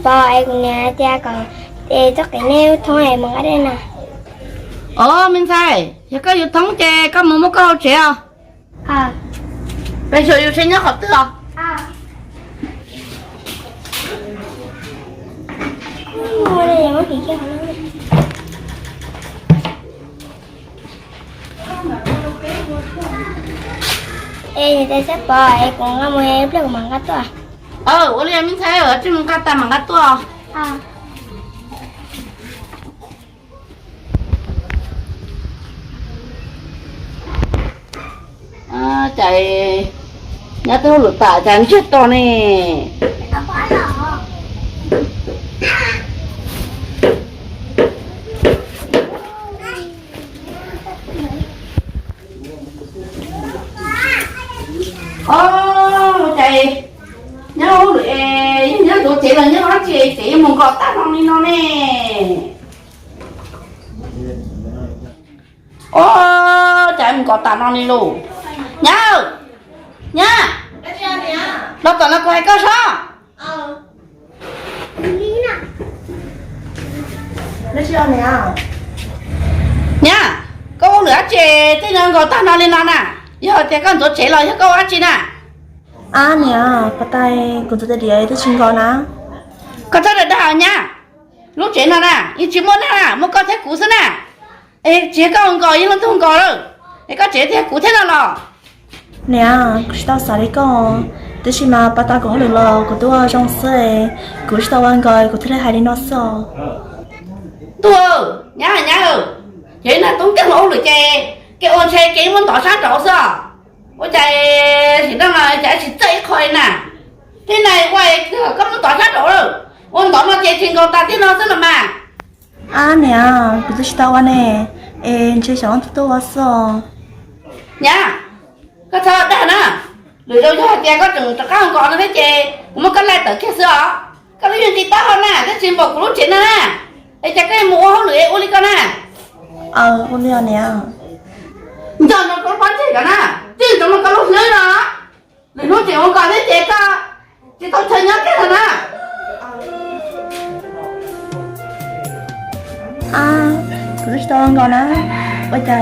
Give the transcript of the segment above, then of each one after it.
Pog, es kuv niam hais tias kom es txoj kev nej thoob es mus nqa dej na. Os, me ntxhais, yog koj yuav thoob ces koj mus muab koj hauv tsev os. Peb xyuas yus seb nyob qhov twg os. Es niam tais, saib pog, es kuv nqa mus ib pliag kuv mam nqa tuaj. Ua li me ntxhais, tsis mus nqa tas mam nqa tuaj. Cas nyob twb hauj lwm tas cas ntsiag to ne. Os, cas nyob hauj lwm es yog nyob ntxuav tsev los nyob dab tsi tsev yuav mus nkos tag no li no ne. Os, cas mus nkos tas no li lauj. Nyab, nyab, los tom no kuv hais koj sob. Nyab, koj ua lwm dab tsi tej no nkos tag no li no na? Yog tias koj ntxuav tsev los yog koj ua dab tsi na? Ab niam, pas tais kuv ntxuav tag diav twb tsis nkos na. Koj txhob dag dag nyab, lub tsev no na yeej tsis muaj neeg na, muaj koj thiab kuv xwb na. Es tsis yog koj ua nkos yeej leej twg nkos lawm, es koj tsev thiab kuv thiab no los? Niam, kuv tsis tau xav li koj, tab sis mas pas tas kuv hauj lwm los kuv twb ua zoo xwb, kuv tsis tau ua nkos kuv thiaj li hais li no xwb os. Ntuj, nyab nyab, yog ib nag tub nkeeg los ua lwm ces kev ua ntshe kev muab ntov sab nraud xwb os. Ua cas sim neej no cas tsis txawj ib qho li na? Tib neeg ua koj muab ntov sab nraud lawm, ua ntov no ces tsis nkaus tas tib no xwb los mas. Ab niam, kuv twb tsis tau ua ne, es ntshe xyov leej twg tuaj ua xwb os. Nyab, koj txhob dag na. Lwm zaus yog hais tias koj tseem rov qab ua nkos no thiab ces kuv muab koj laij tawm kiag xwb os. Koj lub yeej tsis tab hau na, twb tsis npaum kuv lub tsev no na. Es cas koj mus ua hauj lwm es ua li ko na? Aw, ua li os niam. Nco ntsoov koj lub pob ntseg ko na, tij ntsoov koj lub hlwb no. Lwm hnub tseem ua nkos thiab ces koj tsis tau chaw nyob kiag lawm na. Ab, kuv twb tsis tau ua nkos na, ua cas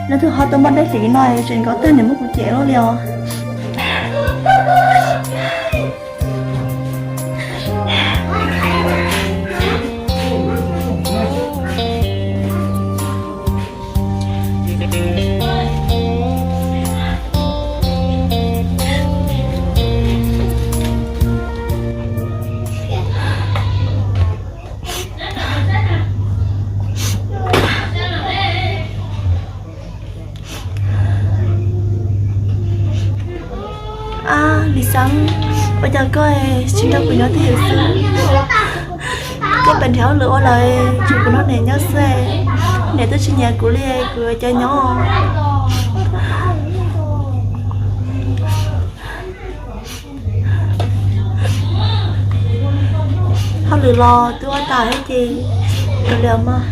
leej twg ho tuaj muab dej hliv no tseem nkos tag nws muab kuv cem luaj li os. Ab, Lis Xeeb, ua cas koj tsis nrog kuv nyob twj ywm xwb? Koj pem nrhiav hauj lwm ua lawm, tshuav kuv nrog niam nyob xwb. Niam twb tsis nyiam kuv li, kuv yuav ua cas nyob? Hauj lwm los twb ua tas thiab ces, kav liam mas,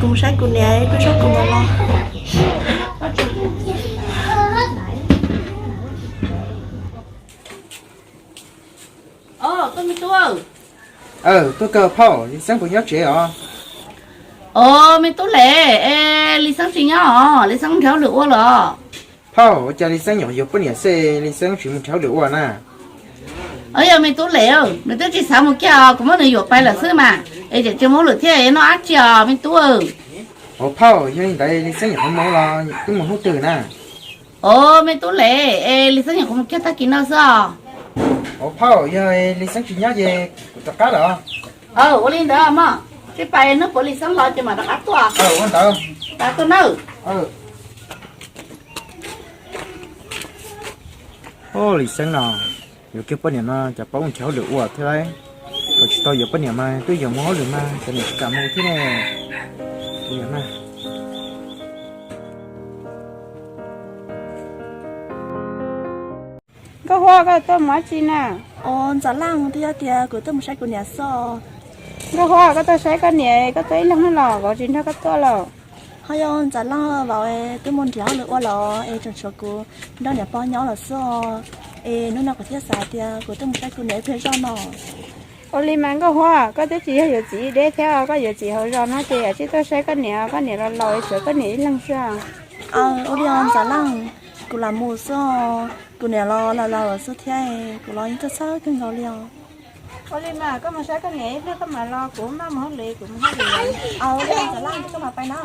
kuv mus saib kuv niam, kuv zov kuv niam los. Tuaj me tub. Tuaj kawg phauj, Lis Xeeb puas nyob tsev os? Os, me tub Lem, es Lis Xeeb tsis nyob os, Lis Xeeb nrhiav hauj lwm ua lawm. Phauj, ua cas Lis Xeeb nyuam qhuav yuav poj niam xwb Lis Xeeb tsis mus nrhiav hauj lwm ua na? Os, yog me tub Lem, nws twb tsis xav mus kiag os, kuv muab nws yuam pais lawm xwb mas, es tseem tsis mus hauj lwm thiab noj dab tsi os me tub? Os phauj, yog li ntawd Lis Xeeb nyuam qhuav mus los twb mus hnub twg na? Os, me tub Lem, es Lis Xeeb nyuam qhuav mus kiag tag kis no xwb os. Os phauj, yog Lis Xeeb tsis nyob ces kuv rov qab lawm. Ua li ntawd mog, sib pais hnub puav Lis Xeeb los ces mam rov qab tuaj. Ua ntawd. Ua nawb. Lis Xeeb no, yuav kiag poj niam no cas paub nrhiav hauj lwm ua thiab lauj. Thaum tsis tau yuav poj niam mas twb yuav mus hauj lwm mas cov niam tsis kam mus thiab ne. Nkauj Huab, koj tuaj mus dab tsi na? Os, Ntxawm Laj, twb yog tias kuv tuaj mus saib kuv niam xwb. Nkauj Huab, koj tuaj saib koj niam, koj tuaj ib leeg los, kuv tsis nrog koj tuaj los? Ho yog Ntxawm Laj, vauv twb mus nrhiav hauj lwm ua los es tseem tshuav kuv nrog niam pog nyob lawm xwb. Es hnub no kuv thiaj xav tias kuv tuaj mus saib kuv niam ib pliag zoj no. Ua li mas Nkauj Huab, koj twb tsis yog yuav txiv deb thiab, koj yuav txiv hauv zos no ces yam tsis tuaj saib koj niam, koj niam los laus tshuav koj niam ib leeg xwb. Ua li Ntxawm Leej, kuv lam mus xwb, kuv niam los laus laus xwb thiab, kuv los yeej tuaj txhawj kawg nkaus li os. Ua li mas koj mus saib koj niam ib pliag koj mam los, kuv maj mus hauj lwm, kuv mus hauj lwm. Ua li Ntxawm Leej, koj mam pais na.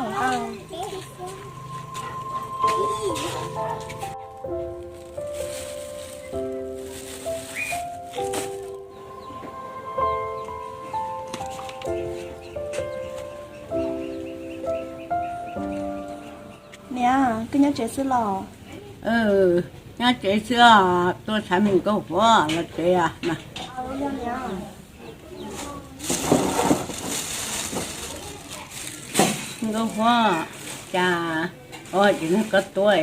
Niam, koj nyob tsev xwb los? Nyob tsev xwb os, tuaj saib me Nkauj Huab los tsev mas. Nkauj Huab, cas ua cas koj tuaj,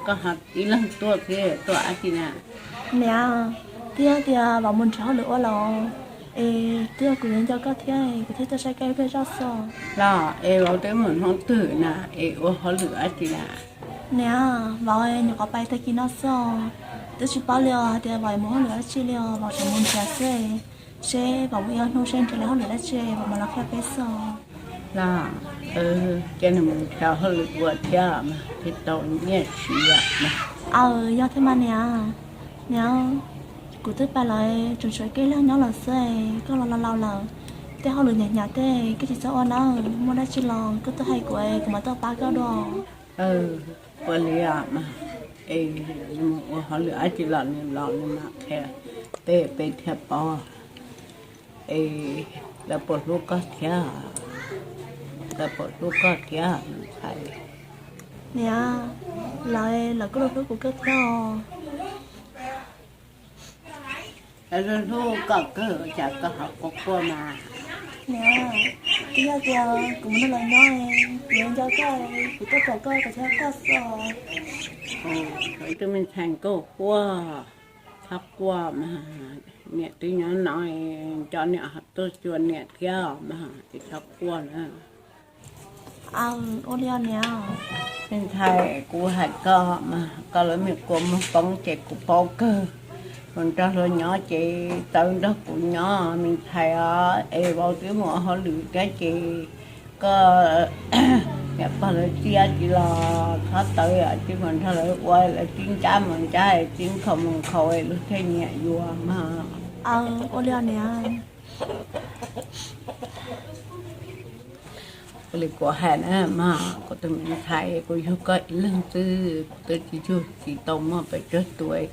koj ho ib leeg tuaj thiab tuaj dab tsi na? Niam, twb yog tias vauv mus nrhiav hauj lwm ua los, es twb yog kuv yuav nco koj thiab kuv thiaj tuaj saib koj ib pliag zoj xwb. Los es vauv twb mus hnub twg na, es ua hauj lwm dab tsi na? Niam, vauv nyuam qhuav pais tag kis no xwb, twb tsis paub li os hais tias vauv mus hauj lwm dab tsi li os, vauv tseem mus nrhiav xwb, seb vauv mus ib ob hnub seb nrhiav li hauj lwm dab tsi vauv mam los qhia peb xwb. Los, ces nws mus nrhiav hauj lwm ua thiab mas thiaj tau nyiaj siv mas. Aw, yog thiab mas niam. Niam, kuv twb pais lawm, tseem tshuav koj ib leeg nyob lawm xwb, koj los laus laus lawm, tej hauj lwm hnyav hnyav tej koj tsis txhob ua nawb, muaj dab tsi los koj tuaj hais kuv, kuv mam tuaj pab koj dua. Ua li mas, es nws mus ua hauj lwm dab tsi los nws los nws mam qhia peb, peb thiaj paub. Es lawv puas hlub koj thiab? Lawv puas hlub koj thiab me ntxhais? Niam, lawv, lawv kuj hlub kuv kawg thiab. Lawv hlub koj kawg, cas koj ho quaj quaj mas? Niam, twb yog tias kuv mus nrog lawv nyob, kuv nco koj, kuv tuaj pom koj, kuv thiaj koj xwb. Tus me ntxhais Nkauj Huab, txhob quaj mas, niam twb nyob no, nco niam ho tuaj xyuas niam thiab mas, es txhob quaj na. Ua li niam. Me ntxhais, kuv hais koj mas, koj lub me kua muag poob ces kuv paub kawg. Kuv nrog luag nyob ces tawv nrog kuv nyob me ntxhais os, es vauv twb mus ua hauj lwm thiab ces koj niam pog lawv txib tsis los txhob tawv, tsis mus nrog lawv ua, lawv txib ncab mus ncab, txib nkhaus mus nkhaus, luag thiaj nyiam yus mas. Ua li niam. Ua li kuv hais na mas, kuv tus me ntxhais, kuv yug koj ib leeg xwb, kuv twb tsis yug tsis tau muaj pes tsawg tus,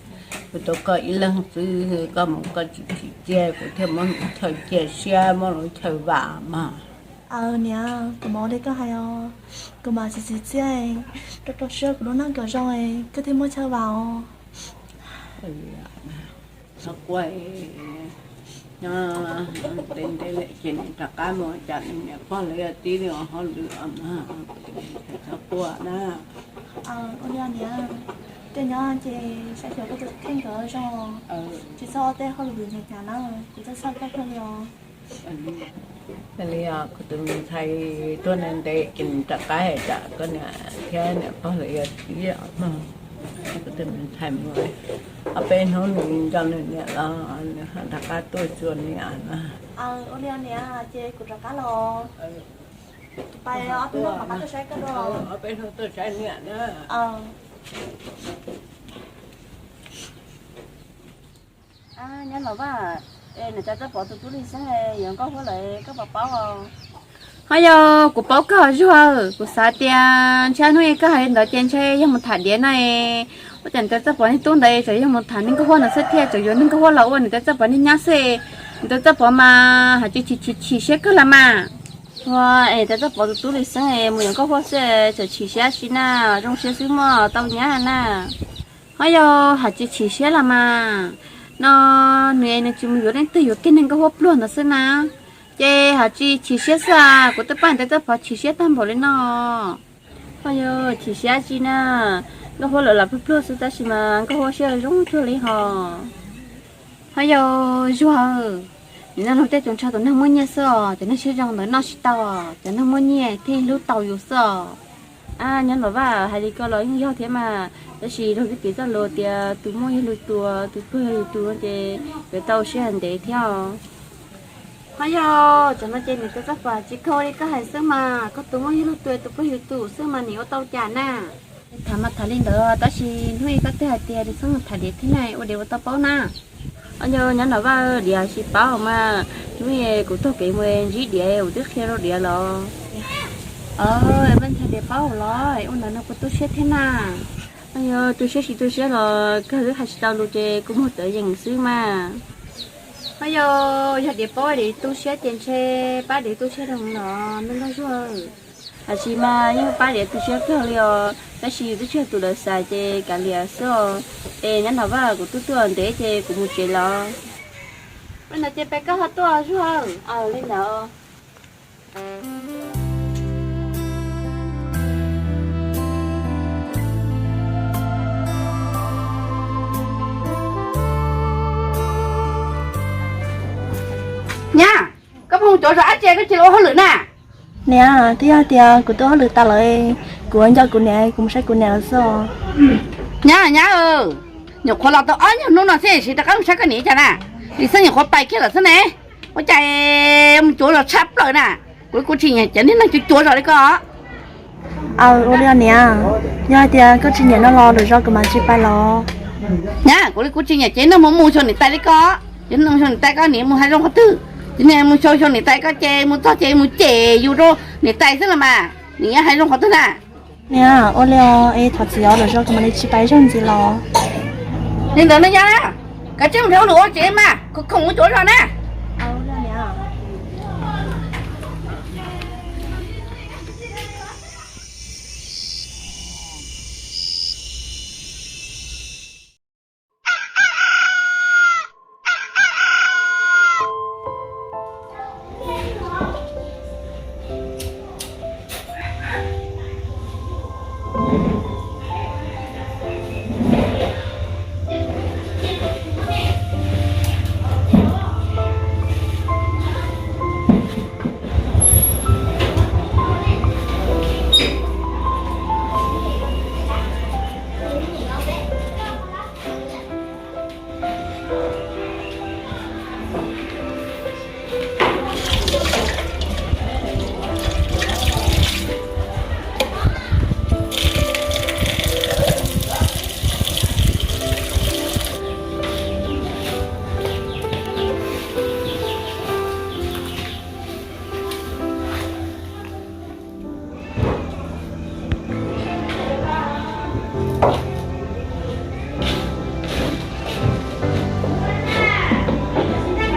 kuv tau koj ib leeg xwb, koj mus koj tsis tsim txiaj, kuv thiaj muab lub chaw cia siab, muab lub chaw vam mas. Aw niam, kuv mam ua li koj hais os, kuv mam txiav txim siab rau rau siab kuv lub neej kom zoo, koj thiaj muaj chaw vam os. Txhob quaj, nyob ntev ntev lawm ces nws rov qab mus, cas nws niam pog lawv yuav txib nws ua hauj lwm mas. Txhob quaj na. Ua li niam, koj nyob ces saib xyuas koj tus kheej kom zoo, tsis txhob ua tej hauj lwm hnyav hnyav na, kuv twb txhawj koj kawg li os. Li os, kuv tus me ntxhais, tuaj ntev ntev ces nws rov qab, tsam koj niam thiab niam pog lawv yuav txib mog. Kuv tus me ntxhais mus ob peb hnub nws nco nws niam los nws rov qab tuaj xyuas niam na. Ua li niam, ces kuv rov qab los. Kuv pais ob peb hnub mam rov qab tuaj saib koj dua. Ob peb hnub tuaj saib niam na. Nyob los Vaj, es niam cov txawj pom tus tub Lis Xeeb yuav Nkauj Huab lawm koj puas paub? Ho yog kuv paub koj Zuag, kuv xav tias ntshe hnub ib koj hais li ntawd ces ntshe yog mus tham diav no. Ua cas niam cov txawj pom niag tub ntawd tseem yog mus tham niag Nkauj Huab ntawd xwb thiab, tseem yuav niag Nkauj Huab los ua niam cov txawj pom niag nyab xwb. Niam cov txawj pom mas hais tias chim chim chim siab kawg los mas. Ua es niam cov txawj pom tus tub Lis Xeeb mus yuav Nkauj Huab xwb tseem chim siab si na, zoo siab xwb mog tau nyab na. Ho yog hais tias chim siab los mas, no nws nws tsis mus yuav leej twg yuav kiag niag Nkauj Huab pluag ntawd xwb na. Ces hais tias chim siab xwb as, kuv twb pom niam cov txawj pom chim siab tag npaum li no. Ho yog chim siab tsi na, Nkauj Huab lawv los pluag pluag xwb tab sis mas Nkauj Huab siab zoo cuag li hos. Ho yog Zuag, nim no luag tej tus ntshe tus neeg muaj nyiaj xwb os, cov neeg siab zoo ntawd noj tsis tau, cov neeg muaj nyiaj thiaj hlub tau yus xwb os. Nyob los Vaj, hais li ko los yeej yog thiab mas, tab sis luag twb piv txoj lus tias tus muaj yog lus tus, tus pluag yog yus tus no ces yuav tau siab ntev thiab os. Ho yog, tam no ces niam tais Txaj Pam tsis kho li koj hais xwb mas, koj tus muaj yog luag tus tus pog yug tus xwb mas nim ua tau cas na. Tham mas tham li ntawd tab sis hnub ib koj twb hais tias txhob tham diav thiab na, ua diav ua tau paub na. Ho yog nyob no Vaj, diav tsis paub mas, hnub kuv taug kev mus ntsib diav kuv twb qhia rau diav los. Vaj ntshai diav paub los ua ntawd no kuv tu siab thiab na. Ho yog tu siab tsis tu siab los kawg twb hais tsis tau lus ces kuv muag tawv yees xwb mas. Ho yog, yog diav paub diav tu siab ces ntshe pab diav tu siab rau los me nkauj Zuag. Tab sis mas yeej pab diav tu siab kawg li os, tab sis twb tsis yog tus lawv xav ces kav liam xwb os. Es nyob no Vaj, kuv twb tuaj ntev ces kuv mus tsev los. Li ntawd ces peb koj ho tuaj Zuag. Li ntawd. Nyab, koj pheej mus cuav zos dab tsi koj cia li ua hauj lwm na? Niam, twb yog tias kuv tu hauj lwm tas lawm, kuv nco kuv niam, kuv mus saib kuv niam lawm xwb os. Nyab, nyab, nyuam qhuav los tau ob nyuag hnub no xwb, rov qab mus saib koj niam cas na? Lis Xeeb nyuam qhuav pais kiag lawm xwb ne. Ua cas mus cuav zos tshaj plaws na? Kuv li kuv tsis nyiam cov niag neeg cuav cuav zos li koj. Aw, ua li os niam, yog hais tias koj tsis nyiam no los lwm zaus kuv mam tsis pais los. Nyab, kuv li kuv tsis nyiam cov neeg mus mus xyuas niam tais li koj. Cov neeg mus xyuas niam tais koj niam mus hais zoo qhov twg? Cov niag mus xyuas xyuas niam tais koj ces mus txog ces mus cem yus rau niam tais xwb los mas, niam hais zoo qhov twg na? Niam, ua li os, es thov txim os, lwm zaus kuv mam li tsis pais zaug ntxiv los. Li ntawd no nyab, kav tsij mus nrhiav hauj lwm ua tsev mas, khoom khoom mus cuav zos na.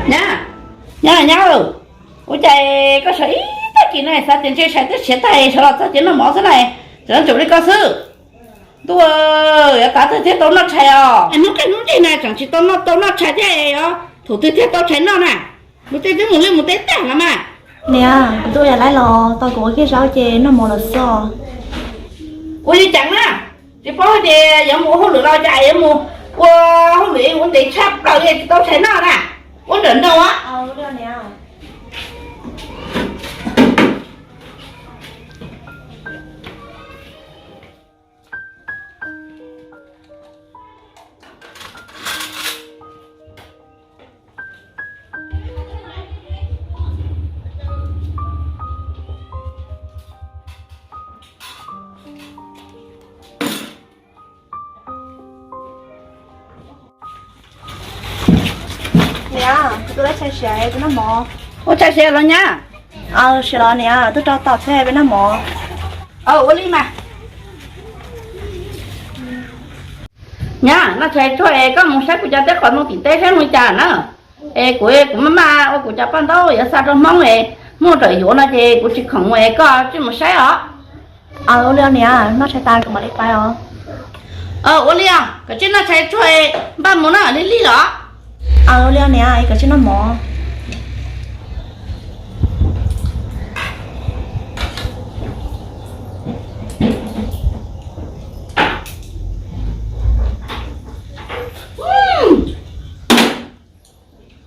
Nyab, nyab, nyab, ua cas koj sawv ib tag kis no xav tias ntshe tshais twb siav tag sawv los txog ces noj mov xwb na, tseem tsum li koj xwb. Ntuj, yuav tav twg thiaj tau noj tshais os? Hnub kawg hnub nrig na tseem tsis tau noj tau noj tshais thiab os, thaum twg thiaj tau tshais noj na? Mus tej twb mus liaj mus teb tag los mas. Niam, kuv twb ua yam laib los tau kuv ua kiag zaub ces noj mov lawm xwb os. Ua li cas na, tsis paub hais tias yuav mus ua hauj lwm los cas yuav mus ua hauj lwm ua ntev tshaj plaws li tsis tau tshais noj na. Ua nrawm nraug. Niam, kuv twb lab tshais siav, kuv noj mov. Ua tshais siav los nyab? Aw, siav los niam, twb rau tau thiab, peb noj mov. Aw, ua li mas. Nyab, noj tshais tsuag es koj mus saib kuv cov teb qos ntoo tim teb saib mus cas na. Es kuv, kuv maj maj ua kuv cov paj ntaub yuav xa rau Hmoob es Hmoob tawm yuav no ces kuv tsis khoom mus es koj tsij mus saib os. Aw, ua li niam, noj tshais tas kuv mam li pais os. Ua li os, koj tsij noj tshais tsuag es npaj mus na, lig lig los. Aw, ua li niam, koj tsij noj mov.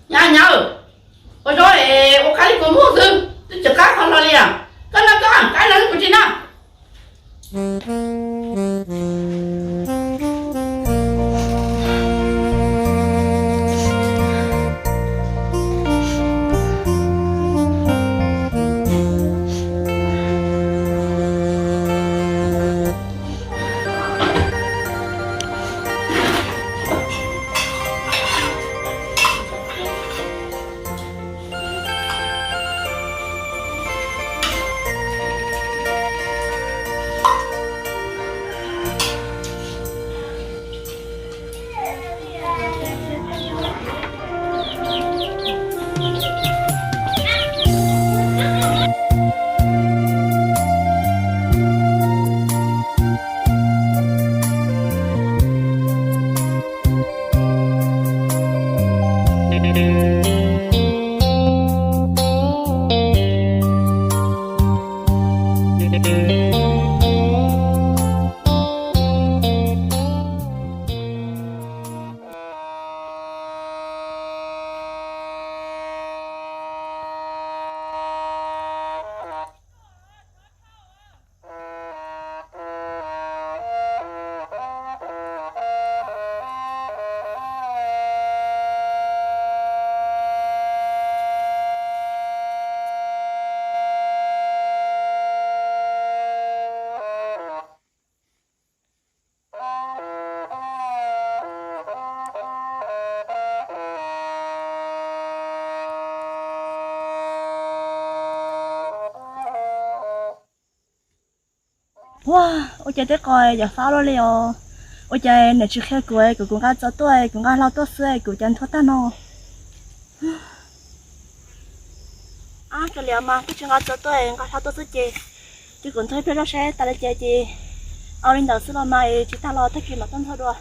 Nyab, nyab, ua zaub es ua qab li kua muag xwb, twb tsis qab qhov hlo li os. Koj noj koj, qab no kuv tsis noj. Ua, ua cas tej qos yam fab luaj li os. Ua cas niam tsis qhia kuv, kuv, kuv nqa txo tuaj, kuv nqa hlau tuaj xwb kuv cas nthuav tag no. Ab, kav liam mas, twb tsis nqa txo tuaj, nqa hlau tuaj xwb ces, ces kuv nthuav ib pliag zoj seb tas li cas ces, ua li ntawd xwb los mas, tsis tag los tag kis mam tuaj nthuav dua.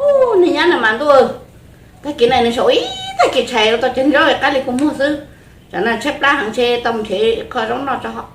Ub, niag nyab na mas ntuj, tag kis na nws saum ib tag kis tshais tau cov zaub qab li kua muag xwb. Tsam no tshaib plab heev ntshe tau mus nrhiav kho zaub noj tso.